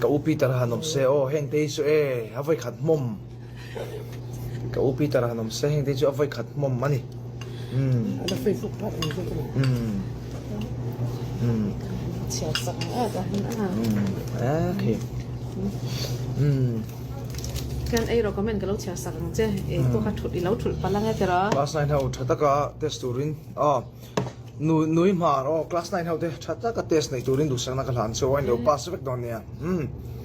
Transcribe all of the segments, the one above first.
Ka u Peter han awm se aw heng te hi chu e a vawi khat hmawm Ka u Peter han awm se heng te hi chu a vawi khat hmawm a ni. Umm. Ala Facebook phat ang chu tawh. Umm. Umm. Chhiar sak ang a ta hun a. Umm. A khi. Umm. Kan ei rawh comment ka lo chhiar sak ang che. Ei pawh kha thut i lo thulh palh ang e tiraw. Class 9 ho tha taka test turin aw Nu nui hmar aw class 9 ho te tha taka test nei turin duhsakna ka hlan chu aw in lo pass vek dawn nia. Umm.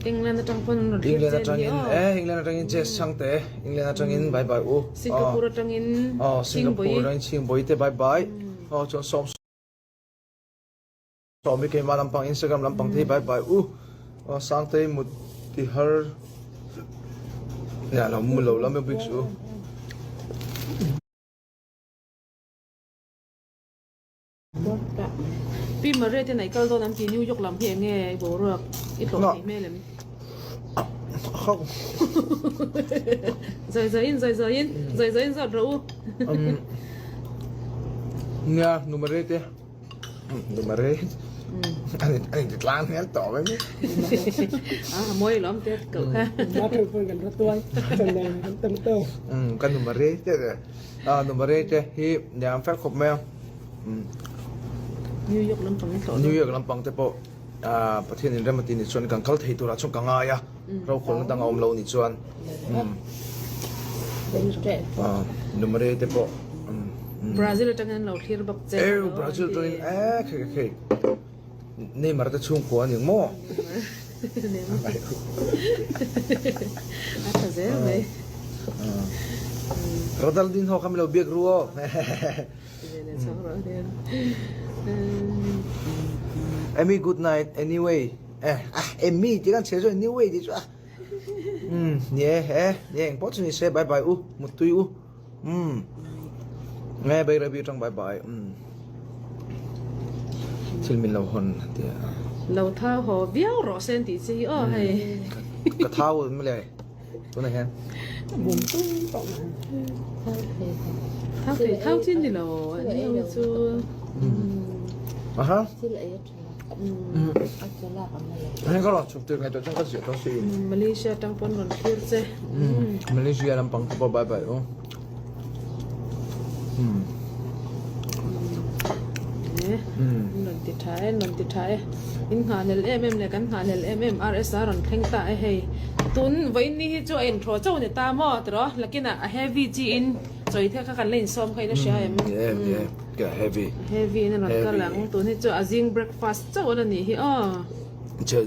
England atang pawn an rawn thlir England che ni atangin aw. eh England atangin chess chhang te England atangin bye bye u. Singapore atangin Aw Singapore Chhingbawi. atangin Chhingbawi te bye bye. Aw chuan sawm sawmi keimah lampang Instagram lampang te hi bye bye u. Aw Sangtei mut ti har nia lo mu lo lam e bik suh u. Pi Maria te naih kal dawn an ti New York lam hi enge i boruak i tlawh theih hmel em? Zai zaiin zai zaiin zai zaiin zat rawh u. Nia nu Maria te nu Maria ani ani ti tlang hmel tawh mai mi. A mawi lawm te koh kha. Ma theu pawn kan ratuai chan nen kan tam tawh. Ka nu Maria te Nu Maria te hi niam fel khawp mai a. New York lampang i tlawh New York lampang te pawh Pathian in rem a ti ni chuan kan kal thei turah chuan ka ngai a. Rokhawlna dang a awm lo ni chuan. Nu Maria te pawh. Brazil atangin an lo thlir bawk che. Eu Brazil atangin e khei khei khei. Neymar te chhungkua a ni ang maw? Neymar. A tha zel mai. Ronaldinho kha mi lo biak ru aw. Emmy good night anyway. Eh ah Emmy ti kan chhe chu anyway ti chu a. Um ni e eh ni eng pawh chu ni se bye bye u muttui u. Um nge bei rabi tang bye bye um thil min lo hawn tia. Lo thau haw viau rawh se an tih che hi aw hei. Ka thau mawle tunah hian. Bum tung tawh mai. Thau thei thau chin ni lo an ni ho chu. Aha. Hei ka rawn chhuk tir ngaihtuah chuan ka ziah dawn si. Malaysia tang pawn rawn thlir che. Malaysia lampang te pawh bye bye u. Rawn ti tha e, rawn ti tha e. In nghahhlel em em leh kan nghahhlel em em RSA rawn thleng ta e hei. Tun vawiin ni hi chu a inthaw chauh ni ta maw tiraw? Lakinah a heavy chi in chawi the kha kan la insawm kha in a hria em? Ka heavy. Heavy in a rawn kal ang. Tun hi chu a zing breakfast chauh a la nih hi aw.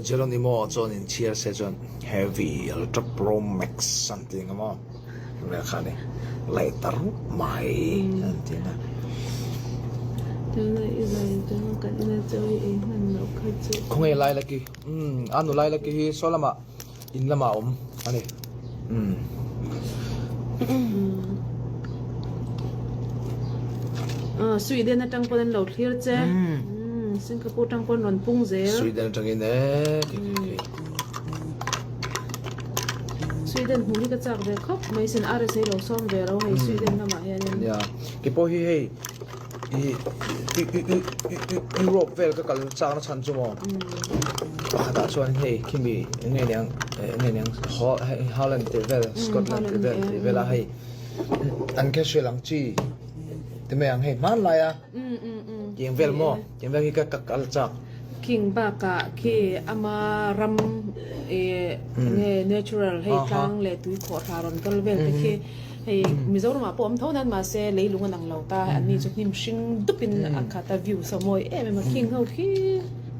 Geronimo chuan in chhiar se chuan heavy ultra pro max something emaw vel kha a ni. Laih ta rup mai an ti na. Khawnge Lailaki? Umm a nu Lailaki hi saw lamah in lamah a awm a ni. Umm. Aw Sweden atang pawn an lo thlir che. Umm Singapore atang pawn rawn pung zel. Sweden atangin e khi khi khi. Sweden hmuh hi ka chak ve khawp mai sin RSA lo sawm ve ro hei Sweden lamah hianin. Nia keipawh hi hei I Europe vel ka kal chak na chhan chu maw pakhatah chuan hei khimi eng nge niang eng nge niang Holland tih vel Scotland tih vel tih vela hei an casual ang chi ti mai ang hei hmanlai a tiang vel maw tiang vel hi ka kal chak. King bakah khi ama ram eng nge natural hei tlang leh tui khawhthla rawn kal vel te khi Hei Mizoram ah pawh awm tho nan mahse leilung a nang lo ta an ni chu hnim hring dup in a khat a view saw mawi em em a king ho khi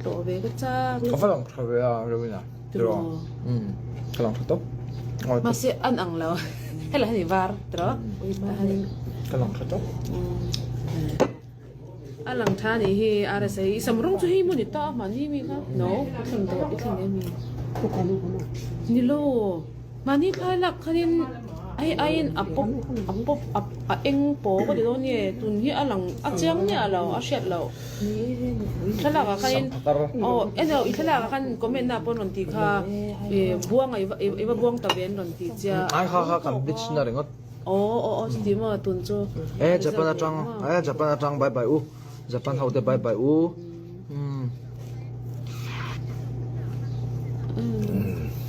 tlawh ve ka chak Ka va lang tha ve a Rewina tiraw umm ka lang tha tawp mahse an ang lo helai hi ni var tiraw ka lang tha tawp a lang tha nih hi RSA i sam rawng chu hei maw ni ta mahni mi kha no i thleng tawh i thleng em mi ni lo mahni thlai lak khanin hei aiin a pawp a pawp a a eng paw ka ti dawn nge tun hi a lang a chiang miah lo a hriat loh thlalak ah khanin aw eno i thlalak ah khan comment na pawh an rawn tih kha ih buang a i va buang ta ve an rawn tih chiah ai kha kha kan bleach na ringawt. Aw aw aw chuti maw tun chu. E Japan atang e Japan atang bye bye u Japan ho te bye bye u. Mm.